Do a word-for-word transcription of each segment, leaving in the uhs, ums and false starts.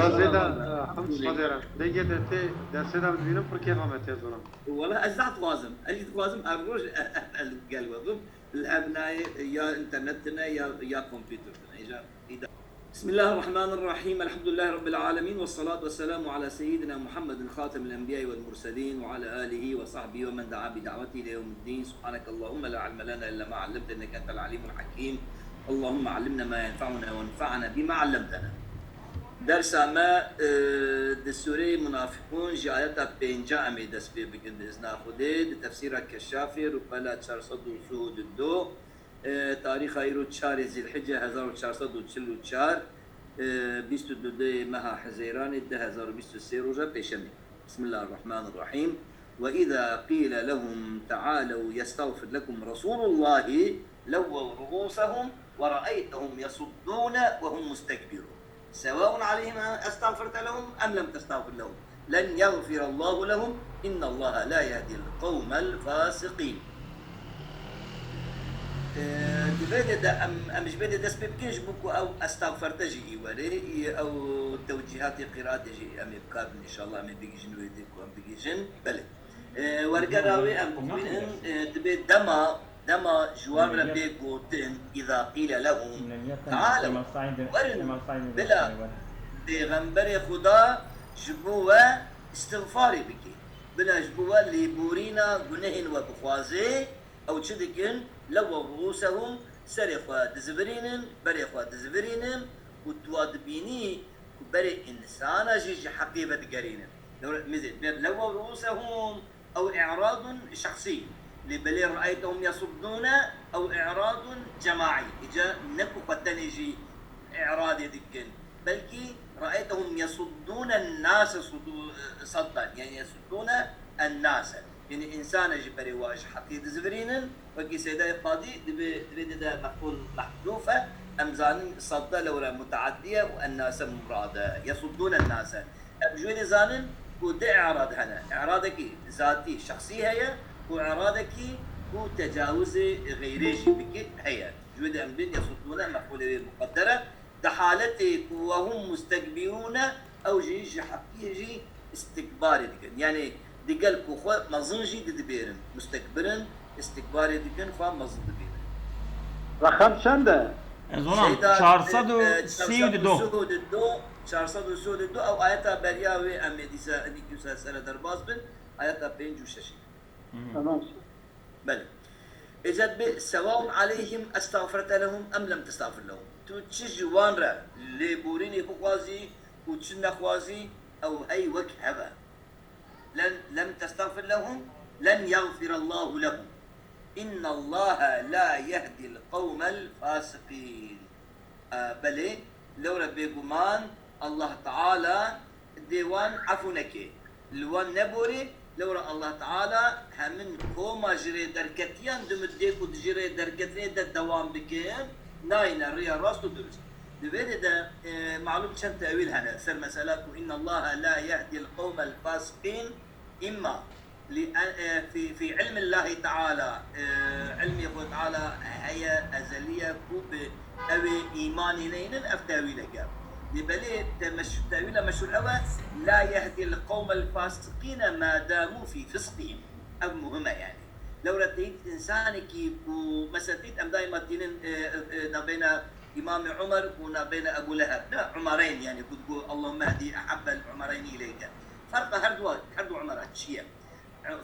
Dersê de, e, hemd xwedê re. Dengê te tê, dersê de dibînim pir kêfa me tê zona. Wala ez zaf dixwazim. Ez jî dixwazim her roj gel we bim. Li ev nayê ya internet tine ya, ya kompîter tine. Îca îda. بسم الله الرحمن الرحيم. الحمد لله رب العالمين، والصلاة والسلام على سيدنا محمد خاتم الأنبياء والمرسلين، وعلى آله وصحبه ومن دعا بدعوته إلى يوم الدين. سبحانك اللهم لا علم لنا إلا ما علمتنا إنك أنت العليم الحكيم. اللهم علمنا ما ينفعنا وانفعنا بما علمتنا. Dersa me, e, di Sûreyê Munafiqûn ji ayeta pênca em ê dest pê bikin bi izna Xwedê, di tefsîra Keşafê rûpela çar sed û sî û du, e, tarîxa îro çarê Zîlhicce hezar û çar sed û çil û çar, e, bîst û du meha Hezeyranê du hezar û bîst û sê roja pêşemê. Bismillahirrahmanirrahîm. وإذا قيل لهم تعالوا يستغفر لكم رسول الله لووا رؤوسهم ورأيتهم يصدون وهم مستكبرون. سواء عليهم أستغفرت لهم أم لم تستغفر لهم لن يغفر الله لهم إن الله لا يهدي القوم الفاسقين. Di vê de, de em, em ji vê de dest pê bikin, ji bo ku ew estağferte jî î were, î ew tewcîhatê qîratê jî em ê bikarbin, înşallah em ê bigihîjin wê dê ku em bigihîjin. Belê. E, wergera wê em bixwînin, e, dibê dema, dema ji wan re bê gotin, إذا قيل لهم تعالوا، werin bila Pêxemberê Xuda ji bo we îstixfarê bike, bila ji bo we lêborîna gunehên we bixwaze, ew çi dikin? لووا رؤوسهم، serê xwe dizivirînin, berê xwe dizivirînin û tu wa dibînî ku berê însana jî ji heqê vedigerînin. Lewre-, mizê, ber-, لووا رؤوسهم، ew إعراض شخصي. Lê belê رأيتهم يصدون، ew إعراض جماعي. Îca ne ku xwe tenê jî îradê dikin. Belkî رأيتهم يصدون الناس صدو-، صدا. Yani يصدون الناس. Yani însana ji berê wa ji heqê dizivirînin. Wekî Seydayê Qadî, divê, divê de, de mef'ûl mehdûf e. Em zanin sadda lewre muteaddiye û ennase murad e. Yesuddûne nase. Em ji wê dê zanin ku di i'rad hene. I'radekî zatî şexsî heye û i'radekî ku tecawizê xeyrê jî bike heye. Ji wê dê em bên yesuddûne mef'ûlê wê muqedder e. Di haletê ku wehum mustekbirûne, ew jî ji heqiyê jî istikbarê dikin. Yanî digel ku xwe mezin jî didibêrin. Mustekbir in, istikbarê dikin, xwe mezin dibînin. Rexem çend e? Ez ona çar sed û sî û du. Çar sed û sî û du, ew ayeta beriya wê em ê dîsa, hinî dîsa sere derbas bin, ayeta pênc û şeş. Tamam. Belê. Êca dibê, sewaun aleyhim estağferte lehum em lem testağfir lehum. Tu çi ji wan re lêborînê bixwazî û çi nexwazî, ew hey wek hev e. Len, lem testağfir lehum, len yagfirallahu lehum. İnnallaha la yehdil qawmel fasiqîn. E, belê, lewre bêguman Allah Teala dê wan efû neke. Li wan neborê, lewre Allah Teala hemin koma ji rê derketiyan dimit dê ku di ji rê derketinê de dewam bikin, nayne rêya rast û durust. Di vê de de, e, malûm çend tewîl hene ser mesela ku innallaha la yehdil qawmel fasiqîn, îmma li, e, fî, fî ilmillahi teala, e, ilmê Xwe Teala heye, ezeliye ku bi ew ê îmanê neynin, ev tewîlek e. Lê belê te meş-, tewîla meşhûr ew e, la yehdil qawmel fasiqîne ma damû fî fisqîhim. Ev muhim e yani. Lewre te dît însanekî ku, mesela te dît em daîma tînin, e, e, nabeyna Îmamê Umer û nabeyna Ebû Leheb, ne? Umareyn yani, ku digo Allahümme hdi ehabbel umareyni ileyke. Ferqa her du, her du Umera çi ye?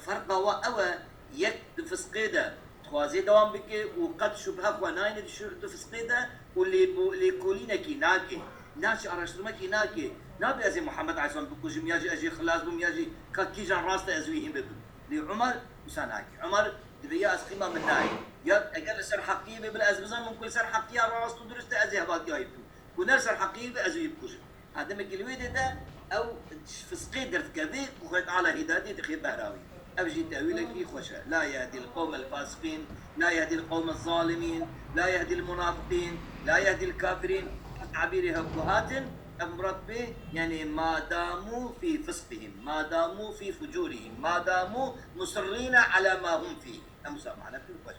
Ferqa wa ew e, yek di fisqê de dixwaze dewam bike û qet şubhe xwe nayne di şu-, di fisqê de û lê-, lêkolînekî nake. Naçe araştirmekî nake. Nabe ez ê Muhammed aleyhisselam bikujim, ya jî ez jê xilas bim, ya jî ka kîjan rast e ez wî hîn bibim. Lê Umar wisa nake. Umar dibê ya ez qîma min nayê. Ya eger li ser heqiyê be, bila ez bizanim ku li ser heqiya rast û durust e, ez ê hevatiya wî bikim. Ku ne li ser heqiyê be, ez ê wî bikujim. Ha, demekî li wê dê de ew ji fisqê derdikeve û Xwedê Teala hîdayetê dixê behra wî. Ev jî tewîlekî xweş e. La yehdil qawmel fasiqîn, la yehdil qawmez zalimîn, la yehdil munafiqîn, la yehdil kafirîn. Tabîrê hev ku hatin, ev murad bê, yani ma damû fî fisqihim, ma damû fî fucûrihim, ma damû musirrîne ala ma hum fî. Em wisa mane pir xweş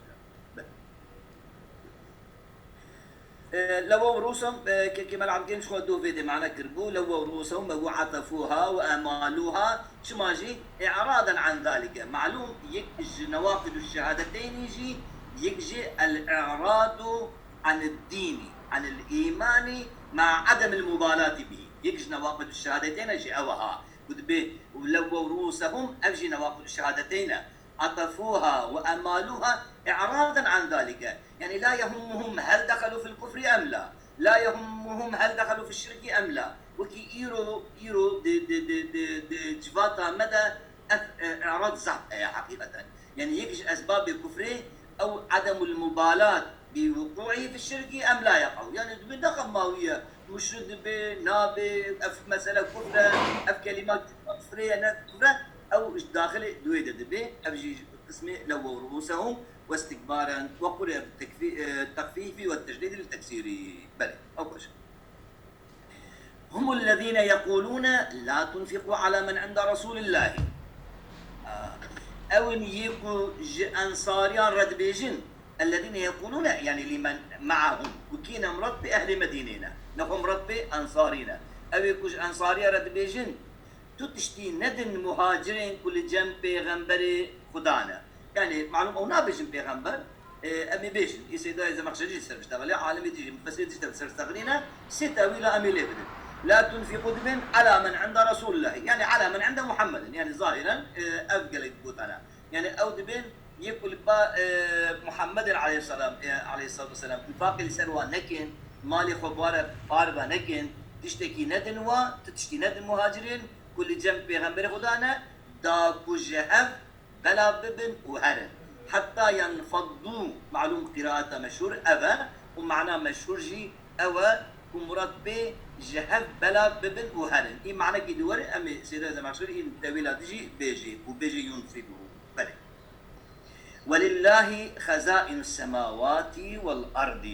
e. E, لووا رؤوسهم, e, ke, ke Mela Ebdulkerîm ji xwe doh vê dê mane kiribû, لووا رؤوسهم, me got عطفوها وأمالوها, çima jî إعراضا عن ذلك. Malûm, yek ji نواقض الشهادتين jî, yek jî الإعراض عن الدين، عن الإيمان مع عدم المبالاة به. Yek ji نواقض الشهادتين jî ew e ha. Ku dibê لووا رؤوسهم, ev jî نواقض الشهادتين e. عطفوها وأمالوها إعراضا عن ذلك. Yani لا يهمهم هل دخلوا في الكفر أم لا، لا يهمهم هل دخلوا في الشرك أم لا. Wekî îro, îro di, di, di, di, di civata me de ev, e, i'rad zehf heye heqîqeten. Yani yek ji esbabê kufrê ew عدم المبالاة بوقوعه في الشرك أم لا يقع. Yani dibê ne xem ma wî ye, muşrik dibe, nabe, ev mesele kufr e, ev kelîma kufrê ye, ne kufr e, ew ji daxilê duwê de dibe. Ev jî qismê لووا رؤوسهم واستكبارا وقرئ بالتكفي-, e, التخفيف والتشديد للتكسير. Belê, ew baş e. هم الذين يقولون لا تنفقوا على من عند رسول الله. Ah, ew in yê ku ji ensariyan re dibêjin, الذين يقولون, yani لمن معهم, ku kî ne, murad bi ehlê Medînê ne. Nexwe murad bi ensarî ne. Ew ê ku ji ensariya re dibêjin, tu tiştî nedin muhacirên ku li cem pêxemberê Xuda ne. Yani, malûm ew nabêjin pêxember, e, em ê bêjin. Î Seydayê Zemexşerî jî ser biştexile, alimê dî jî, mufessirê dî jî ser biştexilî ne, sê tewîla em ê lê bidin. لا تنفقوا dibên على من عند رسول الله. Yani, على من عند محمد. Yani, zahiren, e, ev gelek gotane. Yani, ew dibên yê ku li ba, e, Muhammedin aleyhisselam, e, aleyhisselatu vesselam, infaqê li ser wa nekin, malê xwe bi wa re parve nekin, tiştekî nedin wa, tu tiştî nedin muhacirên, ku li cem pêxemberê Xuda ne, da ku ji hev bela bibin û herin. Heta yenfeddû, malûm qîraeta meşhûr ev e û mana meşhûr jî ew e ku murad bê ji hev bela bibin û herin. Î manekî dî were, em ê Seydê Zemexşerî î tewîla dî jî bêjê û bêjê yunfidû. Belê. ولله خزائن السماوات والأرض.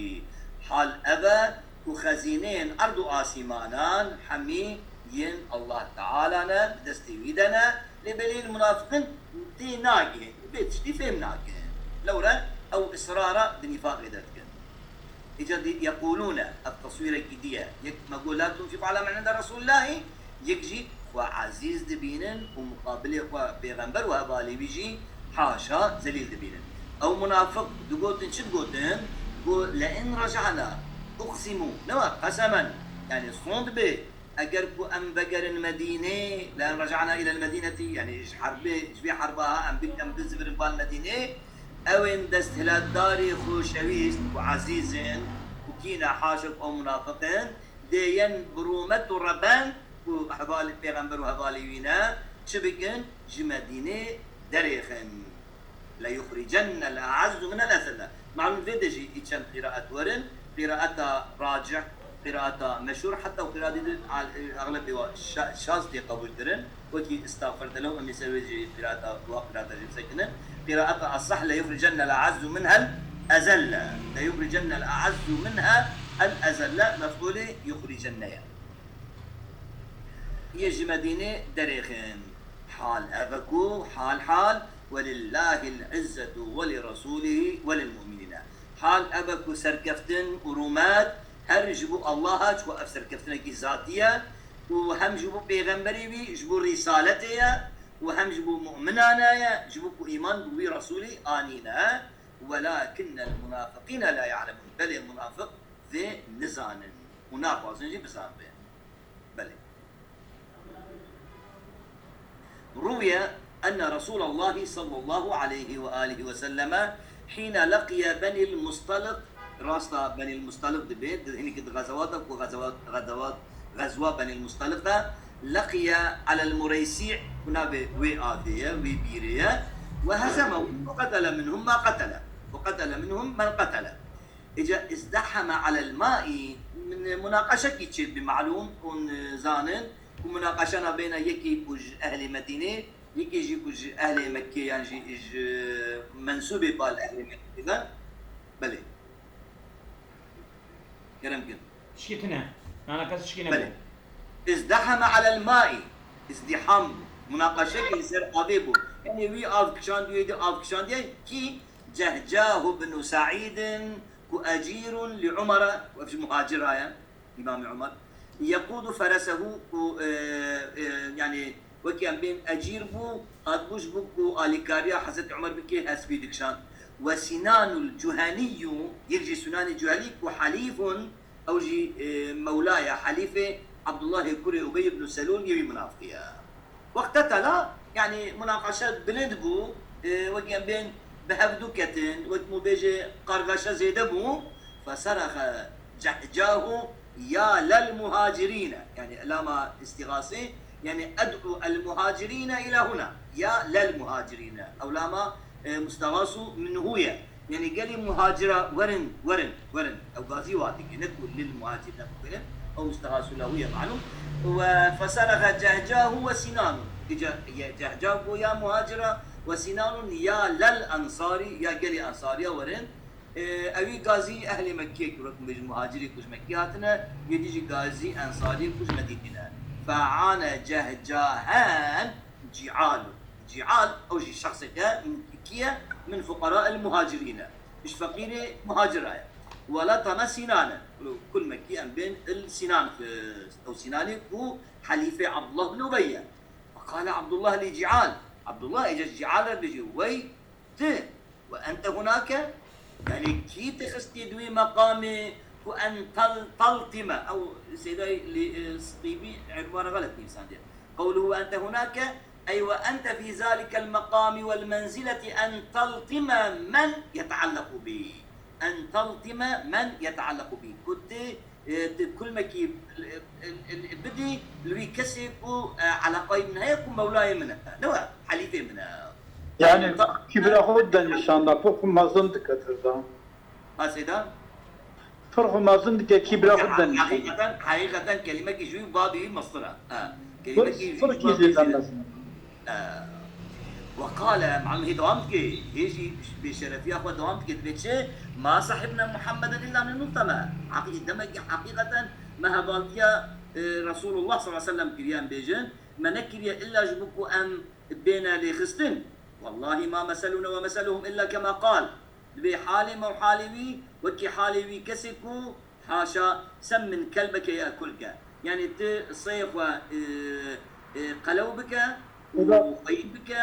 Hal ev e ku xezîneyên erd û asîmanan hemî yên Allah Teala ne, bi destê wî de ne, lê belê munafiqin tê nagihên, vê tiştî fêm nakin. Lewre ew israra di nîfaqê de dikin. Îca dî yeqûlûne, ev teswîrekî dî ye. Yek me got, "La tunfiqu ala men inde Resûlillahî", yek jî xwe ezîz dibînin û muqabilê xwe pêxember û hevalê wî jî haşa zelîl dibînin. Ew munafiq digotin, çi digotin? Got, "Le in reca'na", uqsimû, ne wa qesemen, yani sond bê, eger ku em vegerin Medînê, "le in reca'na ilel Medînetî", yani ji herbê, ji vê herba ha em bik-, em bizivirin van Medînê, ew ên desthilatdarê xweşewîst û ezîz in û kî ne, haşa ku ew munafiq in, dê yên bi rûmet û rebend ku hevalê pêxember û hevalê wî ne, çi bikin? Ji Medînê derêxin. "Leyuxricenne el-e'ezzu minel ezelle." Malûm vê de jî î çend qîraet werin. Qîraeta racih, qîraeta meşhûr, heta qîraetê din al-, exlebê wa şa-, şaz tê qebûl kirin. Wekî istağfirte lehum, em ê ser wê jî qîraeta, wa qîraeta jî bisekinin. Qîraeta esah, "Leyuxricenne el-e'ezzu minhel ezelle." "Leyuxricenne el-e'ezzu minha el-ezelle", mef'ûlê yuxricenne ye. Yê ji Medînê derêxin. Hal ev e ku, hal hal, "Welillahil izzetu ve li Resûlihi ve lil mu'minîne." Hal ev e ku serkeftin û rûmet her ji bo Allah e, çku ev serkeftinekî zatî ye, û hem ji bo pêxemberê wî, ji bo rîsaletê ye, û hem ji bo mu'minan e ye, ji bo ku îman bi wî Resûlî anîne. "Welakinnel munafiqîne la ya'lemûn." Belê munafiq vê nizanin û naxwazin jî bizanibin. Belê. روي أن رسول الله صلى الله عليه وآله وسلم حين لقي بني المصطلق، rasta Benî Mustaliq dibe, di hinekî di xezewata ku xezewat, xezewat, xezwa Benî Mustaliq de, لقي على المريسيع, ku navê wê avê ye, wê bîrê ye, وهزمهم وقتل منهم ما قتل، وقتل منهم من قتل. Îca ازدحم على الماء, min munaqeşekî çêdibî, malûm hûn zanin ku munaqeşana beyna yekî ku ji ehlê Medînê, yekî jî ku ji ehlê Mekkê yan jî ji mensûbê bal ehlê Mekkê be. Belê. Kerem kin. Tişkî tune. Nana kes tişkî nebû. Belê. ازدحم على الماء. İzdiham bû. Munaqeşekî li ser avê bû. Yani wî av kişandiye, di av kişandiye ki Cehcah ibn Sa'id ku ecîrun li Umara, ku ev jî muhacira ye, Îmamê Umar, yequdu feresehu, ku, e, e, yani wekî em bên ecîr bû, hatibû ji bo ku alîkariya Hezretî Umar bike, hespî dikişand. Ve Sinanul Cuheniyyu, yek jî Sinanê Cuhenî ku helîfun, ew jî, e, mewla ye, helîfê Abdullahê kurê Ubey ibn Selûl, yê wî munafiqî ye. Wextetela, yani munaqaşe bilind bû, e, wekî em bên bi hevdû ketin, wek mu bêje qargaşe zêde bû, fesaraxe cehcahu ya lel muhacirîne. Yani elama îstîxasî, yani ed'u el muhacirîne ila huna. Ya lel muhacirîne. Ew lama, e, mustaxasu minhu ye. Yani gelî muhacira werin, werin, werin. Ew gazî wa dike, ne ku lil muhacirîne bixwînin. Ew mustaxasu lehu ye malum. Ve fesaraxe cehcahu ve Sinanun. Îca ye cehca ku ya muhacira ve Sinanun ya lel ensarî, ya gelî ensariya werin. E, ewî gazî ehlê Mekkê ku, wek bêjin, muhacirî ku ji Mekkê hatine, yê dî jî gazî ensarî ku ji Medînê ne. Fe'ane cehcahen ci'alu. Ci'al, ew jî şexseke kî ye? Min fuqara el muhacirîne. Ji feqîrê muhacira ye. Welatame Sînane. Kul Mekkî em bên il Sînan xist. Ew Sînanê ku helîfê Abdullah bin Ubey ye. Feqale Abdullah li Ci'al. Abdullah êca ji Ci'al re dibêje, wey, Ti, ve ente hunake? Yani kî te xistî di wî meqamê ku en tal-, taltime, ew Seyda li, e, Stîbî, e, ibara xelet nivîsandiye. Qewluhu ve ente hunake, ey ve ente fî zalikel meqamî vel menzileti en taltime men yeteallequ bî. En taltime men yeteallequ bî. Ku ti e, tu kulmekî, e, e, e, bidî li wî kesê ku, e, eleqayê min heye, ku mewlayê min e. Ne we, helîfê min e. Yani, Yani, ta- kibra xwe de nîşan da, pir xwe mezin dike tirda. Ha, Seyda? Pir xwe mezin dike, kibra xwe de nîşan da. Heqîqeten, heqîqeten kelimekî ji wî babî wî mestir e. Ha, kelimekî ji wî babî wî mestir e. Eee, ve qale, malum hê dewam dike, hê jî bêşerefiya xwe dewam dike, dibê çi? Ma sahibna Muhammeden illa min nuteme. Heqî-, demek ki heqîqeten me hevaltiya, e, Resulullah sallallahu aleyhi ve sellem kiriye, em bêjin, me nekiriye illa ji bo ku em bêne lêxistin. Wallahi ma meseluna ve meseluhum illa kema qal. Dibê halê me û halê wî wekî halê wî kesê ku haşa sem min kelbeke ye'kulke. Yani ti seyê xwe, e, e, qelew bike û Eda. Xweyî bike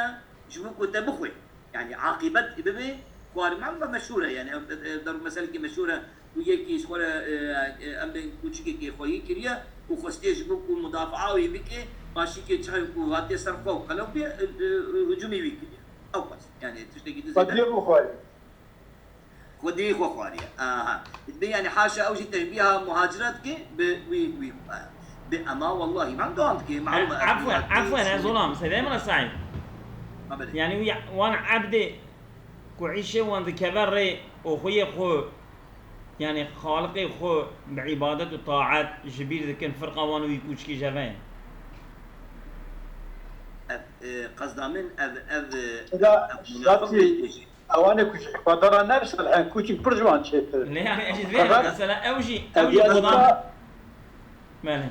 ji bo ku te bixwe. Yani aqîbet bibe xwarin. Em ve meşhûr e yani, ev, ev, ev der meselekî meşhûr e. Ku yekî ji xwe re, e, e, em bê kûçikekê xweyî kiriye û xwestiye ji bo ku mudafaa wî bike, paşîkê çaxê ku hatiye ser xwe û qelew bê, e, e, hicûmê wî kiriye. Ew qas. Yani tiştekî din zêde. Xwediyê bixwe. Xwediyê xwe xwariye. Aha. Dibê yani haşa ew jî teşbîha muhacira dike bi wî, wî, bi ema wallahî. Em dewam dike. Malum e, efwen, efwen, ez olam. Sedê min Saîd. Ha, belê. Yani wî wan ebdê ku îşê wan dikeve rê û xweyê xwe, yani xaliqê xwe bi îbadet û taet ji bîr dikin, firqa wan û wî kûçikî jeve ye. Ev, e, qezda min, ev, ev, e, Eda, ev munafik zatî bê jî. Ewanê ku ji îfadara nefs re hene kûçik pir ji wan çêtir. Lê yani ez jî dibêm mesela ew jî, ev ew jî ya ji Xweda. Belê.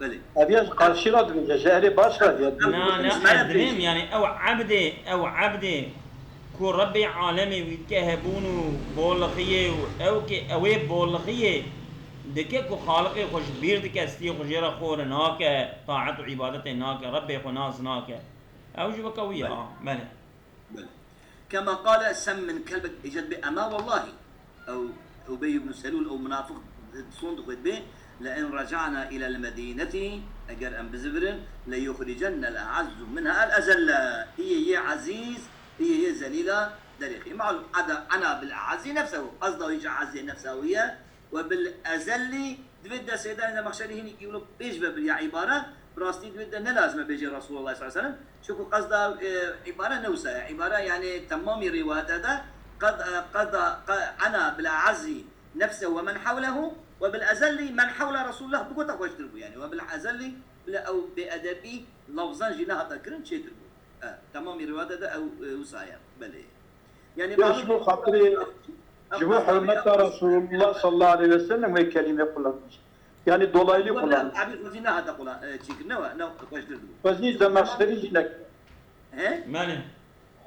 Belê. Ev ya ji qarşî re dibêje, ji erê baş re diye. Na, na, ez dibêm yani ew ebdê, ew ebdê ku Rebbê alemê wî dike hebûn û bolixiyê û ew ke ew ê bolixiyê dike ku Xaliqê xwe ji bîr dike, stiyê xwe jê re xor nake, taet û îbadetê nake, Rebbê xwe nas nake. Ew jî weke wî ye. Belê. Ha, belê. Belê. Kema qale sem min kelbek, îcad bi ema wallahî. Ew, Ubey ibn Selûl, ew munafiq, sond xwe dibê, le in reca'na ilel medînetî, eger em bizivirin, le yuxricennel e'azzu minha el ezelle. Hîyê yê ezîz, hîyê yê zelîla derêxî. Malum, ada, ana bil e'azzi nefsehu. Qezda wî ji e'azzê nefsa wî ye. Ve bil ezellî, divê de Seyda Zemexşerî hinî kî wilo pêş ve biriya îbare, bi rastî divê de ne lazim e bêje Resulullah sallallahu aleyhi ve sellem. Çunku qezda, e, îbare ne wisa ye. Îbare yani temamî rîwayete de qed, e, qeda, qe-, ena bil e'azzî nefsehu ve men hewlehu ve bil ezellî men hewle Resulullah bigota xweştir bû yani. Ve bil ezellî bile ew bêedebî lafzan jî nehata kirin çêtir bû. E, temamî rîwayete de ew, e, wisa ye. Belê. Yani, Ji bo xatirê, ji bo hurmeta Resulullah sallallahu aleyhi ve sellem wê kelîme kullanmış. Yani dolaylı kullanmış. Abi xwezî nehate qulan, e, çêkir, ne wa, ne xweştir dibû. Xwezî Zemexşerî jî nek. He? Belê.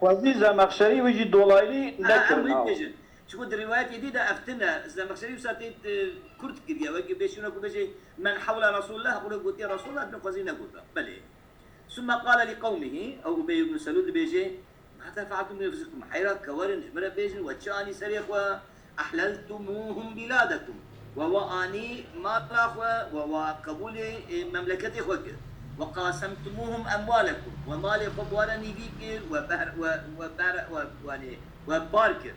Xwezî Zemexşerî wî jî dolaylı Ha, nekir em wî nav. Bêjin. Çiku di rîwayetê dî de ev tune, Zemexşerî wisa tê, e, kurt kiriye, wekî bêşîna ku bêjê, "Men hewla Resulullah", hewle gotiye Resulullah, dixwazî negota. Belê. Sümme qale li qewmihi, ew Ubey ibn Selûl dibêje, "Mâzâ fealtum bi enfusikum?" Heyra kewerin, ji min re bêjin, we çi anî serê xwe? "Ehleltumuhum bilâdekum." We, we anî mala xwe, we, we qebûlê, e, memleketê xwe kir. "We qasemtumuhum emwalekum." We malê xwe bi we re nîvî kir, we behr-, we, we behr-, we, we, we par kir.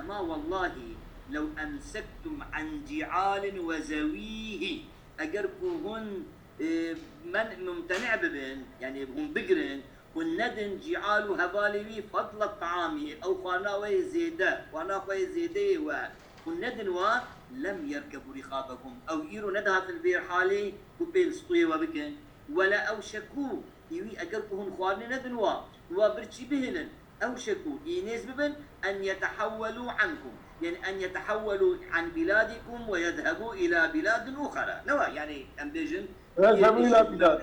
Ema wellahî lew emsektum an ci'alin we zewîhi. Eger ku hûn, e, men mumteni' bibin, yani hûn bigirin, hûn nedin ci'al û hevalê wî fadla ta'amî, ew xwarina we yê zêde, xwarina xwe yê zêdeyê we, hûn nedin wa, lem yerkebu rixabekum. Ew îro nedihatin vê halê ku pêl stûyê we bikin. Wele ew şekû, î wî eger ku hûn xwarinê nedin wa, wa birçî bihêlin, ew şekû, î nêz bibin, en yetehewwelû ankum. Yani en yetehewwelû an biladikum ve yezhebû ila biladin ukhra. Ne wa, yani em bêjin, Yezhebû î ila ji bilad.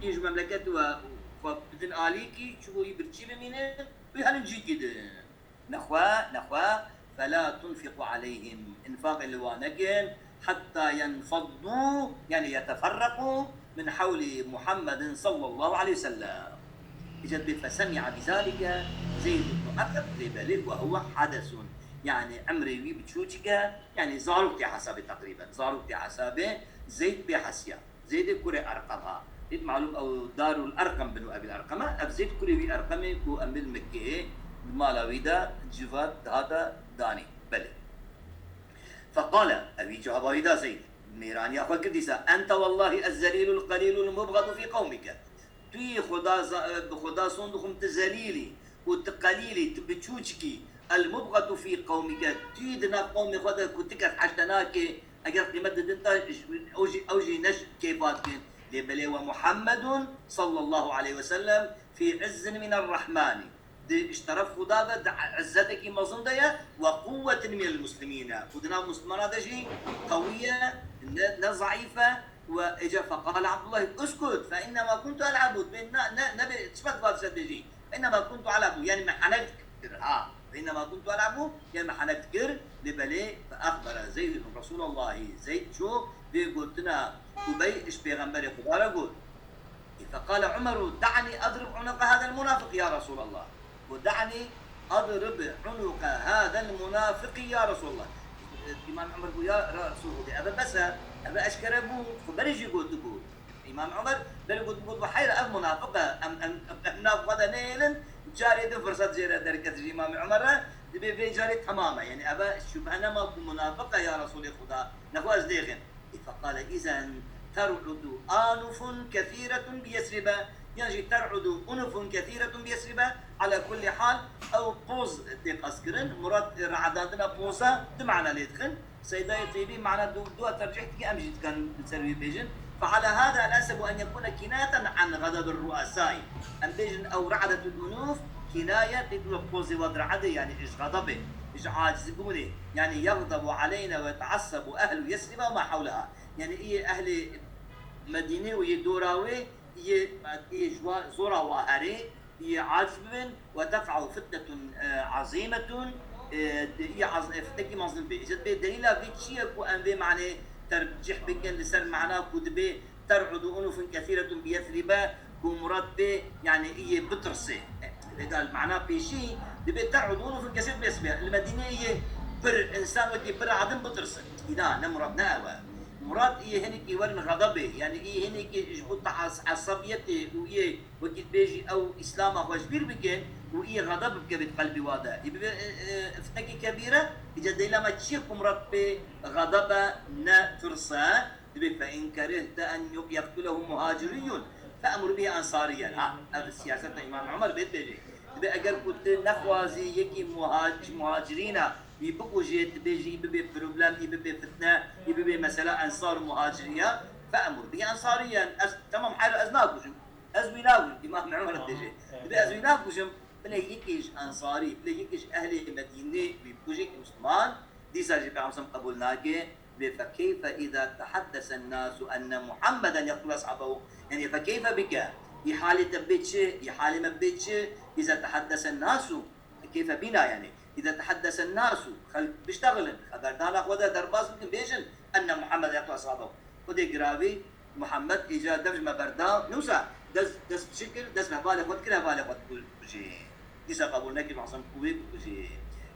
Î ji memleket we xwe bidin alîkî, çiku î birçî bimînin, wî herin cîkî din. Nexwe, nexwe, fela tunfiqu aleyhim. Infaqê li wan nekin, hetta yenfaddu, yani yeteferrequ min hewli Muhammedin sallallahu aleyhi ve sellem. Îca dibê fesemi'a bizalike Zeyd ibn Erqem, lê belê ve huve hadesun. Yani emrê wî biçûçik e, yani zarok tê hesabê teqrîben. Zarok tê hesabê, Zeyd bê hesiya. Zeydê kurê Erqem ha. Hît malûm ew Darul Erqem bin û Ebil Erqem e. Ev Zeyd kurê wî Erqemê ku em bil Mekkeyê di mala wî de civat dihata danî. Belê. Feqale, ew î cevaba wî da Zeyd. Mêraniya xwe kir dîsa. Ente wellahî ez zelîlul qelîlul mubgadu fî qewmike. Tu yî Xuda za-, bi Xuda son dixwim tu zelîlî û tu qelîlî, tu biçûçikî. El mubgadu fî qewmike. Tu yî di nav qewmê xwe de ku ti kes heşte nake, Eger qîmet didin te, ew jî, ew jî ne kêfa dikin. Lê belê we Muhammedun sallallahu aleyhi ve sellem fî izzin minerrahmani. Di ji teref Xuda ve di izzetekî mezin de ye, ve quwwetin minel muslimîne. Û di nav Muslimana de jî qewî ye, ne, ne zeîf e. Ve êca feqale Abdullah, uskut, fe innema kuntu el'abu. Bê ne, ne, ne bê, çima tu va dişe dibêjî? Fe innema kuntu el'abu. Yani me henek dikir, ha. Fe innema kuntu el'abu, yani me henek dikir, lê belê, fe exbere Zeydun Resûlallahî, Zeyd çû, vê gotina Ubey ji Pêxemberê Xuda re got. Feqale Umeru, da'ni adrib unuqa hadel munafiq ya Resûlallah. Got, da'ni adrib unuqa hadel munafiqî ya Resûlallah. Îmam Umer got, ya Resûl Xwedê, eve bes e, eve eşkere bû, xwe berê jî gotibû. Îmam Omer berê got, got, "Heyra ev munafiq e, em, em, em nav xwe de nehêlin, carê din firset jê re derket." Ji Îmam Omer re dibê vê carê temam e. Yani eve şubhe nema ku munafiq e ya Resulê Xuda, nexwe ez lêxim. Feqale, "Îzen ter'udu anufun kesîretun bi Yesribe, yan jî ter'udu unufun kesîretun bi Yesribe." Ala kullî hal, ew poz tê qas kirin, murad re'edandina poza du mana lê dixin. Seydayê Tîbî mana du, dua tercîh dike, em jî dikarin li ser wî bêjin. Fe'ala hâzâ ensebu en yekûne kînayeten an xedebir ru'esâî. Em bêjin ew re'detul unûf kînaye tê dua pozê wa di re'edê, yanî ji xedebê, ji acizbûnê. Yanî yexdebu aleyne ve te'essebu ehlu Yesriba ma hewleha. Yanî iyê ehlê Medînê û yê dora wê, iyê, iyê ji wa, zora wa herê, iyê aciz bibin, ve tef'u fitnetun, e, azîmetun, e, di, iyê az-, e, fitnekî mezin bê. Îca dibê delîla vê çi ye ku em vê manê tercîh bikin li ser mana ku dibê ter'udu unufun kesîretun bi Yesrîbe, ku murad bê, yani iyê bitirsê. E, lê gal mana pêşî dibê ter'udu unufun kesîretun bi Yesrîbe. Li Medînê iyê bir insan wekî bir adin bitirsin. Îna ne murad ne ew e. Murad iyê hinekî werin xedebê, yani iyê hinekî ji bo teas-, esabiyetê û iyê Wekî dibêjî ew Îslama xwe ji bîr bike û iyê xedeb bike bê di qelbê wa de. Ê bibe, e, e, fitnekî kebîr e, îca delîla me çi ye ku murad pê xedeb e, ne tirs e? Dibê, "Fe in kerihte en yu-, yeqtulehum muhaciriyun, fe'mur bihi ensariyen." Ha, ev siyaseta Îmam Omer bê dibêjê. Dibê, eger ku tu nexwazî yekî muhac-, muhacirîna wî bikujê, dibêjî, î bibe problem, î bibe fitne, î bibe mesela ensar û muhacirî ya, fe'mur bihi ensariyen. Ez, temam, heyra ez nakujim. Ez wî nagûm, Îmam Omer dibêje. Dibê ez wî nakujim, bilê yekê ji Ensarî, bilê yekê ji ehlê Medînê wî bikujê ki Musliman, dîsa jî Peyxamber qebûl nake, dibê fekeyfe îza tehaddesen nasu enne Muhammeden yeqtulu eshabehu. Yani fekeyfe bike, î halê te bê çi, î halê me bê çi, îza tehaddesen nasu, keyfe bîna yani. إذا تحدث الناس، xelk biştexilin, xeberdana xwe de derbas bikin, bêjin, أن محمدا يقتل أصحابه. Xwedê giravî Muhammed îca dev ji me berda, ne wisa dest, dest çi kir, dest bi hevalê xwe dikir, hevalê xwe dikujê. Dîsa qebûl nekir, Muhammed ku wê bikujê.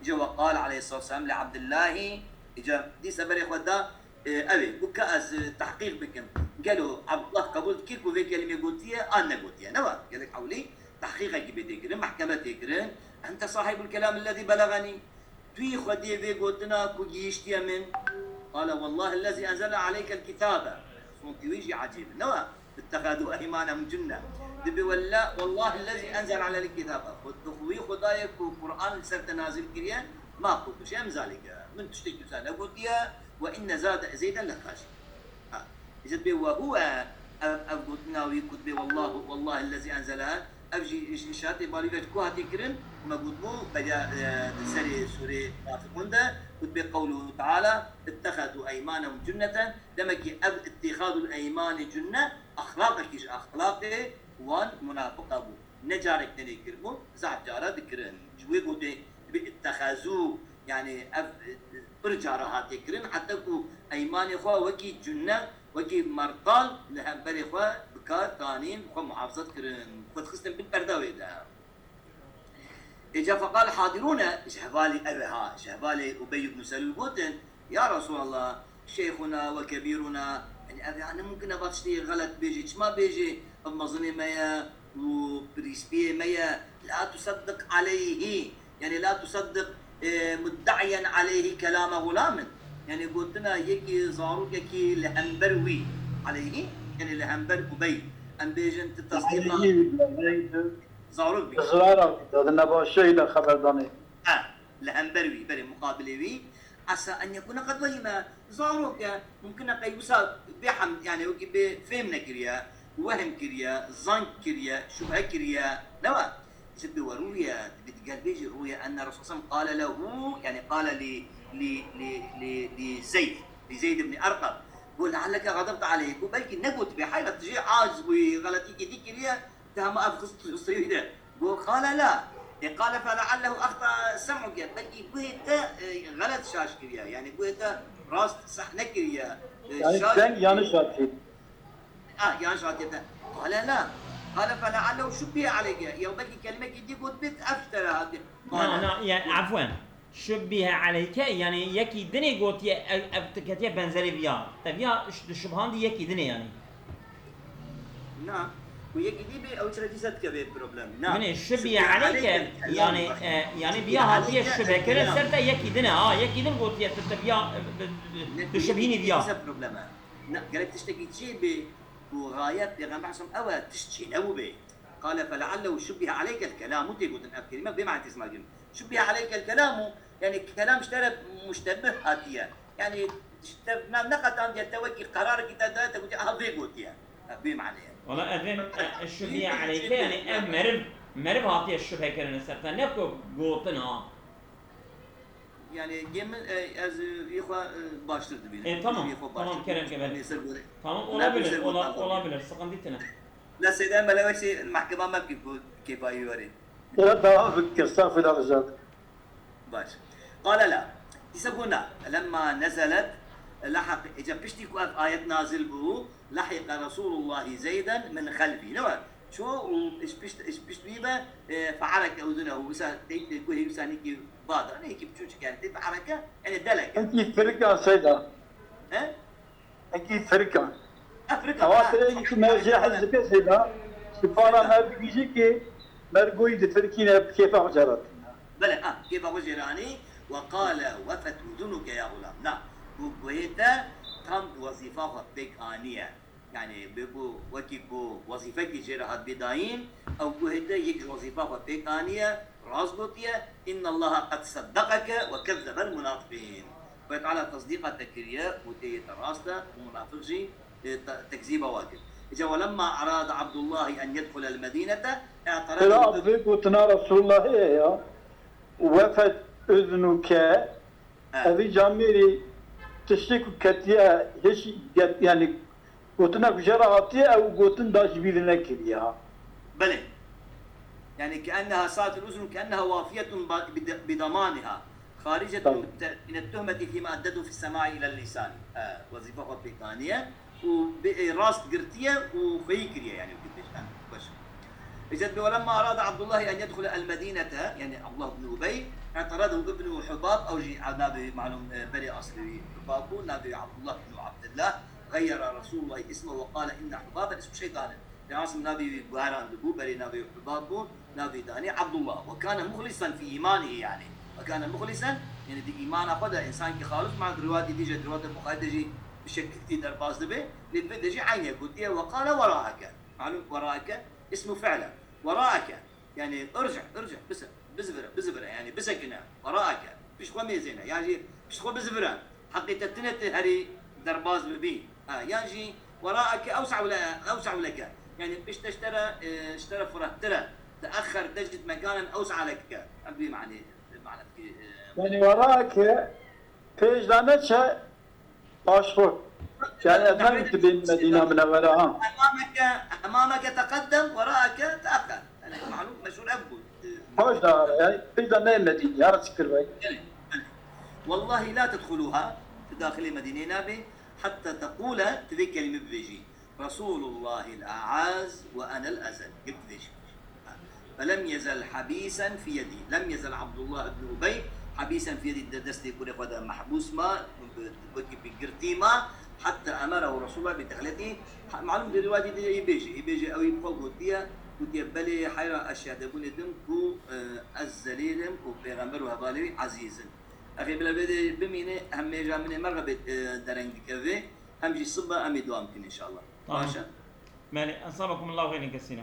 Îca وقال عليه الصلاة والسلام لعبد الله, îca dîsa berê xwe da, e, ew ê, ku ka ez, e, tehqîq bikim. Gelo Abdullah qebûl dikir ku vê kelimê gotiye, an negotiye. Ne wa? Gelek ewlî tehqîqekî bê tê kirin, mehkeme tê kirin. أنت صاحب الكلام الذي بلغني. Tu yî xwediyê vê gotina ku gihîştiye min. قال والله الذي أنزل عليك الكتاب. Sontî wî jî ecêb e. Ne wa? اتخذوا أيمانهم جنة. Dibê wella, والله الذي أنزل عليك الكتاب. Xwe, bi xwe wî Xwedayê ku Quran li ser te nazil kiriye, ma qultu şey'en min zalike. Min tiştekî wisa negotiye, وإن زاد زيدا للخاسرين. Ha. Îca dibê وهو, ev, ev gotina wî ku dibê والله، والله الذي أنزل, ev jî îş-, îşaretê balî ve ji ku hatî kirin, me gotibû, beriya, e, di serê sûrê Munafiqûn de, ku dibê قوله تعالى اتخذوا أيمانهم جنة, demekî ev اتخاذ الأيمان جنة, exlaqekî ji exlaqê wan munafiqa bû. Ne carek tenê kiribû, zehf cara dikirin. Ji wê gotê dibê اتخذوا, yanî ev, e, pir cara hatiye kirin, heta ku eymanê xwe wekî cunne, wekî mertal li hemberê xwe bi kar tanîn, xwe muhafizet kirin. Xwe dixistin bin perda wê de. Êca فقال الحاضرون, ji hevalê ev e ha, ji hevalê Ubey ibn Selûl gotin, يا رسول الله، شيخنا وكبيرنا, yanî ev, yanî mumkin e va tiştê xelet bêjê, çima bêjê, ev mezinê me ye û prîspiyê me ye, لا تصدق عليه, yanî لا تصدق, e, مدعيا عليه كلام غلام, yanî gotina yekî zarokekî li hember wî, عليه, yanî li hember Ubey, em bêjin tu tesdîqa zarok bî. Israra bî, di nebaşeyî de xeberdanê. Ha, li hember wî, berê muqabilê wî. عسى أن يكون قد وهم, zarok e, mumkin e qey wisa bê hem, yanî wekî bê fêm nekiriye, wehm kiriye, zank kiriye, şubhe kiriye. Ne wa? Ji bi we rûye, bi digel bê jî rûye, أن الرسول صلى الله عليه وسلم قال له, yanî قال ل، ل، ل، ل، لزيد، لزيد بن أرقم. Got لعلك غضبت عليه. Got belkî negotibê, heyra tu jê aciz bûyî, xeletîkî dî kiriye, te hema ev xist, xist wî de. Got قال لا. E, قال فلعله أخطأ سمعك. Belkî guhê te, e, xelet şaş kiriye. Yanî guhê te rast seh nekiriye. E, yanî şaş deng yanlış hatiye. Ah, yanlış hatiye te. قال لا. قال فلعله شبه عليك. Ya belkî kelimekî dî got bêt, ev ji te re hatiye. Na, na, yani, afwen. Şubbihe aleyke, yani yekî dinê gotiye ev, ev tu ketiye benzerê viya. Te viya ş-, di şubhan dî yekî dinê yani. Na, ku yekî dî bê, ew çira dîsa dike bê problem. Na. Minê şubbihe aleyke, yani, e, yani viya hatiye şubhe kirin ser te yekî din e. Ha, yekî din gotiye tu, tu viya, e, bi, bi, bi, tu şubhînî viya. Dîsa problem e. Na, gerek tiştekî çê bê, ku xayet Pêxember Aleyhisselam ew e, tişt çê nebû bê. قال فلعله شبه عليك الكلام, tê gotin ev kelîme, bê mane tê sima kirin. شبه عليك الكلام, yani kelam ji te re muştebih hatiye. Yani ji te nav neqetandiye, te wekî qerarekî te daye, te gotiye, aha vê gotiye. Ha, bê mane ye. Wala ev ê, e, e, şubhiye aleyke, yani ev meriv, meriv hatiye şubhe kirin ser te, ne ku gotin ha. Yani gê min, e, ez, e, yê xwe, e, baştir dibînim. E, tamam, tamam, kerem ke, belê. Tamam, olabilir, ola-, olabilir, sıkıntı tine. La seyda melewe şey mahkema me bikî ku kêfayî werê. Ya daha fikir, estağfirullah. Baş. قال لا. Dîsa got na. Lemma nezelet, lehaq, ece piştî ku ev ayet nazil bû, لحق رسول الله زيدا من خلفه. Ne wa? Çû û ji pişt, ji pişt wî ve, e, فعرك أذنه, wisa teyt guhê wisa nîkî va da, ne yekî biçûçik yani, teyt فعرك, yani delek. Ekî firika seyda. He? Ekî firika. Ha, firika, ha. Ewa te yekî merjê hez dike seyda. Sipara me bigîjî ki mergoyî di firkîne bi kêfa xwe jê re. Belê, ha, kêfa xwe jê re anî. وقال وفت أذنك يا غلام. Na, got guhê te tam wezîfa xwe pêk aniye. Yani bê ku wekî ku wezîfekî jê re hat bê dayîn, ew guhê te yek ji wezîfa xwe pêk aniye, rast gotiye, إن الله قد صدقك وكذب المنافقين. Xwedê Teala tesdîqa te kiriye, gotê yê te rast e û munafiq jî, e, te-, tekzîba wa kir. Îca ولما أراد عبد الله أن يدخل المدينة اعترض. Tira vê gotina Resulullahê ye ya. Wefet uznuke. He. Evî camêrî tiştê ku ketiye hişî get, yani gotina ku jê re hatiye ew gotin da ji bîr nekiriye ha. Belê. Yani كأنها ساءت الأذن، كأنها وافية ب-، بد-، بضمانها، خارجة من الت-، من التهمة فيما أدته في السماع إلى اللسان. He, wezîfa xwe pêk aniye û bi-, e, rast girtiye û xweyî kiriye, yani, wekî dibêje. He, baş. Îca dibê, ولما أراد عبد الله أن يدخل المدينة، yani Abdullah ibn Ubey, اعترضه ابنه حباب, ew jî navê wî, malûm, e, berê aslî wî Hubab bû, navê wî Abdullah ibn Abdillah, غير رسول الله اسمه وقال إن حبابا اسم شيطان. Pêxember navê wî guherandibû, berê navê wî Hubab bû, navê danî Abdullah. وكان مخلصا في إيمانه, yani. وكان مخلصا, yani di îmana xwe de, însankî xalis, ma di riwayetê dî jî, di riwayeta Buxarî de jî bi şekilkî derbas dibe, lê di vê de jî eynî gotiye, وقال وراءك. Malûm, وراءك اسم فعل. وراءك, yani, ارجع، ارجع, bise-, bizivire, bizivire, yani, bisekine, وراءك, pişt xwe mêzêne, yan jî pişt xwe bizivire. Heqî te tine tu herî derbas bibî. Ha, yan jî وراءك أوسع ل-، أوسع لك. Yani pişt te ji te re, e, ji te re firehtir e. تأخر تجد مكانا أوسع لك. Em bi manî, manekî, e, Yani وراءك pêş de neçe paşxwe. Yani ez nabim tu bên Medîna Minewwere ha. أمامك، أمامك تقدم، وراءك تأخر. Yani malûm, meşhûr ev bû. E, Hoş da, yani pêş de ne Medîne, ya sikir vay. Belê, belê. والله لا تدخلها, tu daxilê Medîneyê nabê, حتى تقول, tu vê kelîmê bibêjî. رسول الله الأعز وأنا الأذل. Gir tu vê jî. فلم يزل حبيسا في يدي. لم يزل عبد الله بن أبي حبيسا في يدي, di destê kurê xwe de mehbûs ma, wekî bi girtî ma, حتى أمره رسول الله بدخلته. Ha, malûm di riwayetê de yê bêjî, yê bêjî ew yê bi xwe gotiye, gotiye, belê heyra ez şehidebûnê dim ku, e, ez zelîl im û pêxember û hevalê wî ezîz in. Axê bila vê de bimîne, hem mêja min ê merxebê, e, dereng dikeve, hem jî sibe em ê dewam bikin înşallah. Tamam. Baş e? Belê, esabakumullahu xeyrin kesîra.